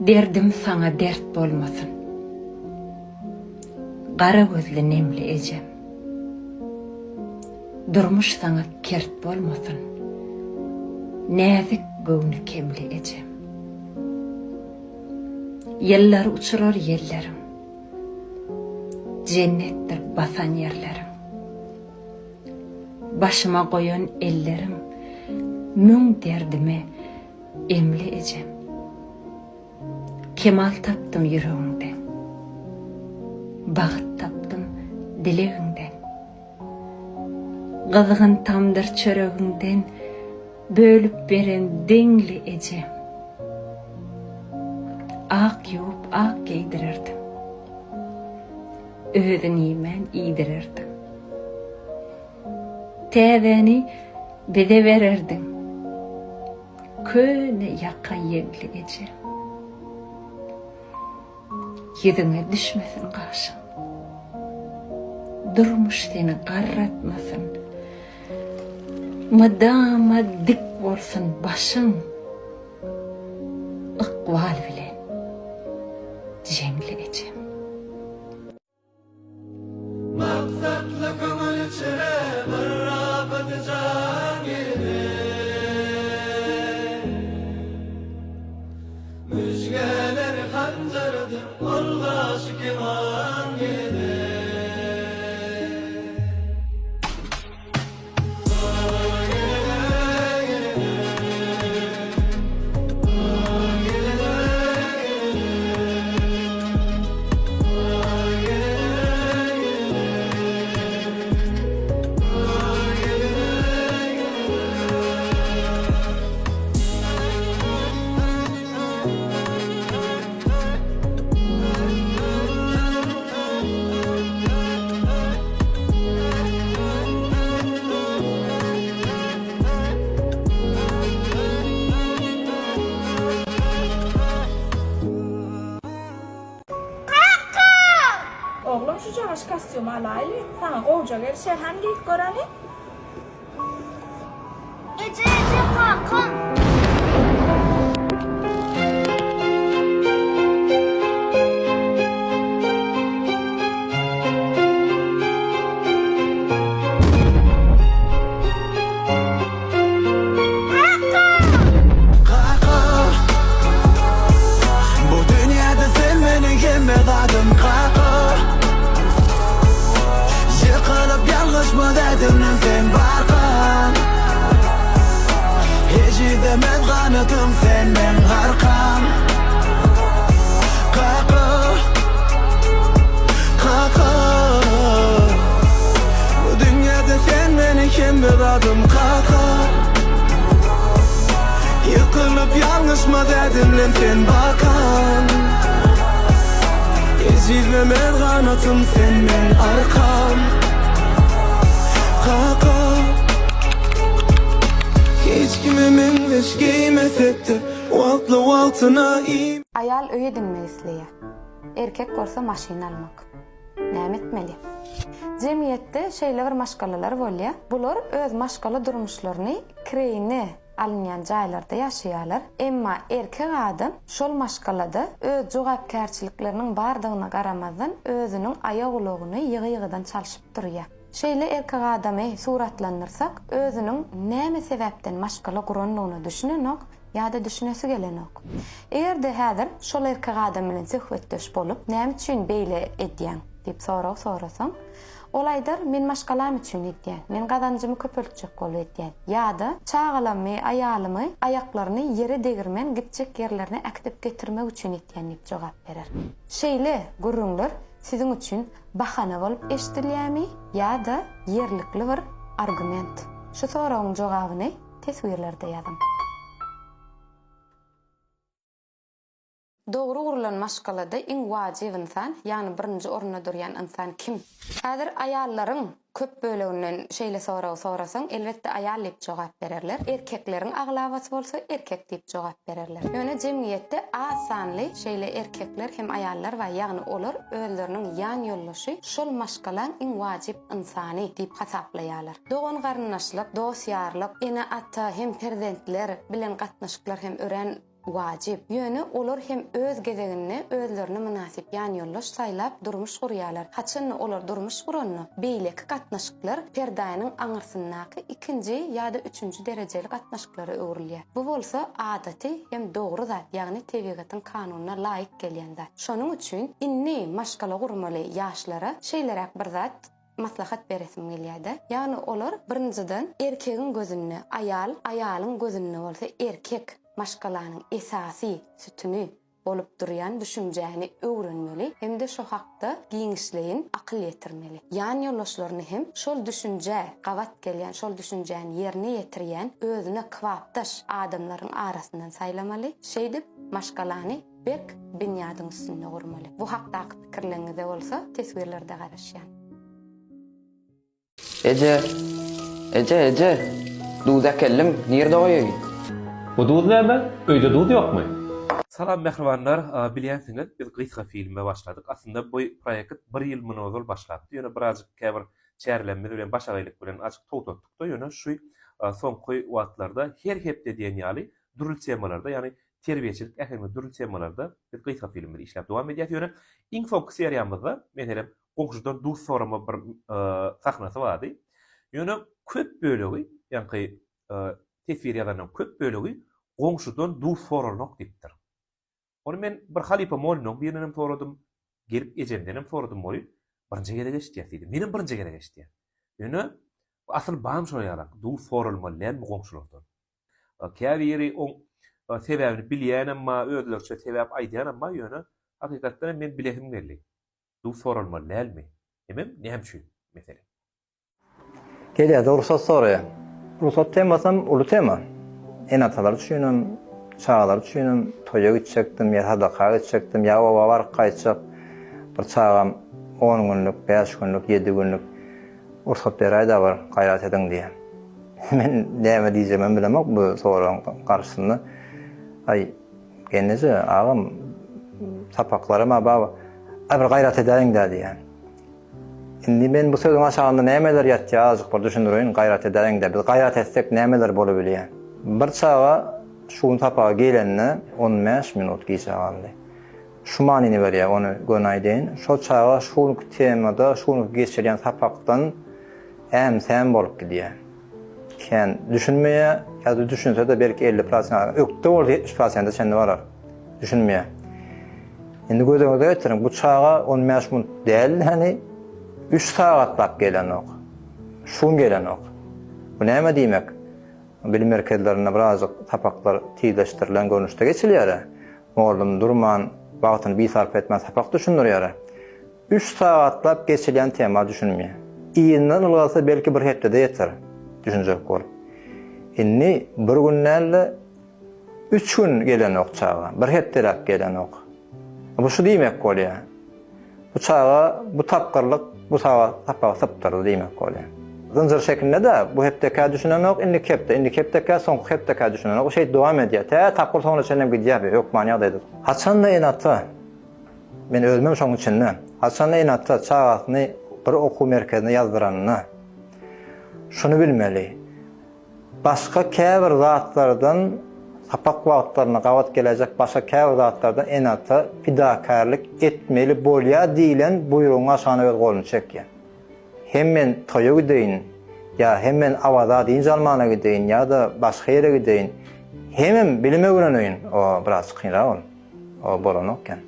Derdim saňa dert bolmasyn. Gara gözli nemli ejem. Durmuş saňa kert bolmasyn. Näzik göwni kemli ejem. Ýyllar uçurar ýelleriň. Jennetdir basan ýerleriň. Başyma goýan elleriň. Müň derdime Emli ejem. Kemal tapdym ýüregiňden. Bagt tapdym dilegiňden. Gyzgyn tamdyr çöregiňden bölüp beren deňli ejem. Ak ýuwup ak geýdirerdiň. Özüň iýmän iýdirerdiň. Täzäni bize bererdiň. Köne ýaka ýeňli eje. Ýüzüňe düşmesin gaşyň. Durmuş seni garratmasyn. Mydama dik bolsun başyň. Ykbal bilen jeňli ejem. Maksatly köňül içre bir apet jan geldi. Müjgeler hanjardyr ol gaşy keman geldi. Kaka! Oglum şujagaş kostýumy alaýly, saňa gowja gelişer, hany geýip göreli. Eje eje kakam. Kaka! Kaka Bu dünýäde sen meniň hemme zadym kaka Ýykylyp ýalňyşmaz ädimlim sen barka Ejizlemez ganatym sen meň arkam Kaka Kaka Bu dünýäde sen meniň hemme zadym kaka Ýykylyp ýalňyşmaz ädimlem sen barkaň Ejizlemez ganatym sen meň arkam Kaka Hiç kime meňzeş geýmesekde Wagtly wagtyna iým Aýal öý edinmek isleýär. Erkek bolsa maşyn almak. Näme etmeli? Jemgyýetde şeýle bir maşgalalar bolýar. Bular öz maşgala durmuşlaryny kireýine alynýan jaýlarda ýaşaýarlar. Emma erkek adam şol maşgalada öz jogapkärçilikleriniň bardygyna garamazdan özüniň aýagulagyny ýygy-ýygydan çalşyp durýar. Şeýle erkek adamy suratlandyrsak, özüniň näme sebäpden maşgala gurandygyna düşünenok ýa-da düşünesi gelenok. Eger-de häzir şol erkek adam bilen söhbetdeş bolup, näme üçin beýle edýäň? diýip sorag sorasaň, ol aýdar, men maşgalam üçin edýän, men gazanjymy köpeltjek bolup edýän ýa-da çagalamy, aýalymy aýaklaryny ýere degirmän gitjek ýerlerine äkidip getirmek üçin edýän diýip jogap berer. Şeýle gürrüňler siziň üçin bahana bolup eşidilýärmi ýa-da ýerlikli bir argument? Şu soragyň jogabyny Teswirlerde ýazyň. Dogry gurlan maşgalada iň wajyp ynsan, ýagny birinji orunda durýan ynsan kim? Häzir aýallaryň köp böleginden şeýle soragy sorasaň, elbetde aýal diýip jogap bererler. Erkekleriň aglabasy bolsa erkek diýip jogap bererler. Ýöne jemgyýetde az sanly şeýle erkekler hem aýallar bar, ýagny olar özleriniň ýan ýoldaşy şol maşgalaň iň wajyp ynsany diýip hasaplaýarlar. Dogan-garyndaşlyk, dost-ýarlyk, ene-ata hem perzentler bilen gatnaşyklar hem örän. wajyp. Ýöne olar hem öz gezeginde özlerine mynasyp ýanýoldaş saýlap durmuş gurýarlar. Haçanda olar durmuş guranda, beýleki gatnaşyklar perdäniň aňyrsyndaky ikinji ýa-da üçünji derejeli gatnaşyklara öwrülýär. Bu bolsa adaty hem dogry zat, ýagny tebigatyň kanunyna laýyk gelýän zat. Şonuň üçin indi maşgala gurmaly ýaşlara şeýleräk bir zat maslahat beresim gelýär-de. Ýagny olar birinjiden erkegiň gözünde aýal, aýalyň gözünde bolsa erkek maşgalanyň esasy sütüni bolup durýan düşünjäni öwrenmeli hem-de şo hakda giňişleýin akyl ýetirmeli. Ýan ýoldaşlaryny hem şol düşünjä gabat gelýän, şol düşünjäni ýerine ýetirýän, özüne kybapdaş adamlaryň arasyndan saýlamaly. Şeýdip, maşgalany berk binýadyň üstünde gurmaly. Bu hakdaky pikirleriňize bolsa teswirlerde garaşýan. Eje! Eje, eje! Duz äkeldim, nirde goýaýyn? Bu duz näme? Öýde duz ýokmy? Salam mähribanlar, bilýänsiňiz biz gysga filme başladyk. Aslynda bu proýekt bir ýyl mundan ozal başlapdy. Ýöne birazjyk käbir çärelerimiz bilen başagaýlyk bilen azjyk togtatdykda ýöne şu soňky wagtlarda her hepde diýen ýaly dürli temalarda ýagny terbiýeçilik äheňli dürli temalarda biz gysga filmimizi işläp dowam edýäs. Ýöne iň soňky seriýamyzda meselem goňşudan duz sorama bir sahnasy bardy. Ýöne köp bölegi, ýaňky teswir ýazanlaryň köp bölegi goňşudan duz soralanok diýipdir. Ony men bir halypa mugallymlaryň birinden hem soradym, gelip ejemden hem soradym welin, birinji gezek eşidýäs diýdi. Menem birinji gezek eşidýän. Ýöne asyl barmy şol ýalak, duz soralmaly dälmi goňşulardan? Käbiri oň sebäbini bilýänem bar, özleriçe sebäp aýdýanam bar, ýöne hakykatdan hem men bilesim geldi. Duz soralmaly dälmi? Hemem näme üçin? Mesele. Gelýär-de rugsat soraýar. Rugsat temasam uly tema. Ene-atalar üçinem, çagalar üçinem toýa gitjekdim ýa sadaka gitjekdim, ýa oba baryp gaýtjak. Bir çagam on günlük, bäş günlük, ýedi günlük rugsat beräý-dä bir, gaýrat ediň diýýär. Men näme diýjegimem bilemok bu soragyň garşysynda. Aý, Gelneje, agam, sapaklaram-a bar, aý bir gaýrat edäýiň-dä diýýän. Indi men bu sözüň aşagynda nämeler ýatýar azajyk bir düşündireýin, gaýrat edäýiň-dä. Biz gaýrat etsek nämeler bolubilýär? Bir çaga şu gün sapaga gelende on bäş minut gijä galdy. Şu manyny berýär, ony göni aýdaýyn. Şol çaga şu günki temada, şu günki geçilýän sapakdan äm-säm bolup gidýär. Kän düşünmeýär, ýa-da düşünse-de belki 50 prosent, ökde bolsa 70 prosente çenli barar. Düşünmeýär. Indi göz öňüňize getiriň, bu çaga 15 minut däl, hany 3 sagatlap gelenok. Şu gün gelenok. Bu näme diýmek? Bilim merkezlerinde birazjyk sapaklar tizleşdirilen görnüşde geçilýär. Mugallym durman, wagtyny bisarpa etmän sapak düşündirýär. Üç sagatlap geçilýän tema düşünmeýär. Yzyndan ylgasa belki bir hepdede ýeter, düşünjek bolup. Indi bir gün däl-de, üç gün gelenok çaga, bir hepdeläp gelenok. Bu şu diýmek bolýar. Bu çaga bu tapgyrlyk bu sagat sapagy sypdyrdy diýmek bolýar. Zynjyr şeklinde-de bu hepdekä düşünenok, indiki hepde, indiki hepdekä, soňky hepdekä düşünenok. Şeýdip dowam edýär. Tä tapgyr soňuna çenlem gidýär bu hökmany ýagdaýda. Haçanda ene-ata Men özümem şoň içinde. Haçanda ene-ata çagasyny bir okuw merkezine ýazdyranda, şuny bilmeli, başga käbir zatlardan sapak wagtlaryna gabat geläýjek başga käbir zatlardan ene-ata pidakärlik etmeli bolýar diýlen buýrugyň aşagyna öz goluny çekýär. Hem men toýa gideýin, ýa hem men Awaza dynç almana gideýin ýa-da başga ýere gideýin, hemem bilim öwreneýin, o biraz kynrak ol. O bolanok eken.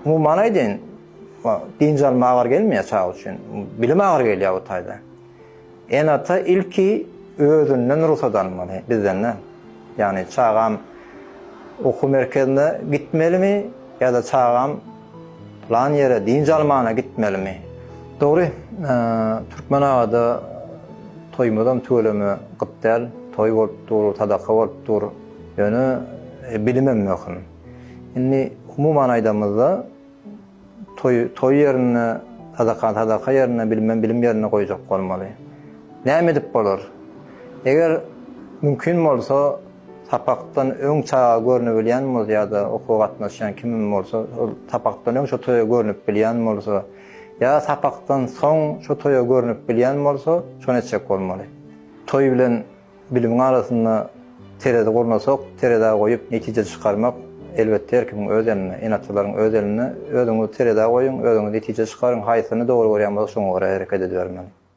Umuman aýdaýyn, dynç alma agyr gelmeýär çaga üçin. Bilim agyr gelýär o taýda. Ene-ata ilki özünden rugsat almaly, bizden däl. Ýagny çagam okuw merkezine gitmelimi ýa-da çagam plan ýere dynç almana gitmelimi? Dogry, Türkmen agada toýumyzam tüweleme gyt däl. Toý bolup dur, sadaka bolup dur. Ýöne bilimem möhüm. Indi umuman aýdamyzda toý toý ýerinde, sadakany sadaka ýerinde, bilimem bilim ýerinde goýjak bolmaly. Näme edip bolar? Eger mümkin bolsa sapakdan öň çaga görnübilýän bolsa ýa-da okuwa gatnaşýan kimem bolsa, şol sapakdan öň şo toýa görnüp bilýän bolsa, ýa sapakdan soň şo toýa görnüp bilýän bolsa, şony etjek bolmaly. Toý bilen Bilimiň arasynda. Terezi gurnasak, terezä goýup netije çykarmak elbetde her kimiň öz elinde, ene-atalaryň öz elinde. Özüňizi terezä goýuň, özüňiz netije çykaryň, haýsyny dogry görýän bolsa şoňa görä hereket edibermeli.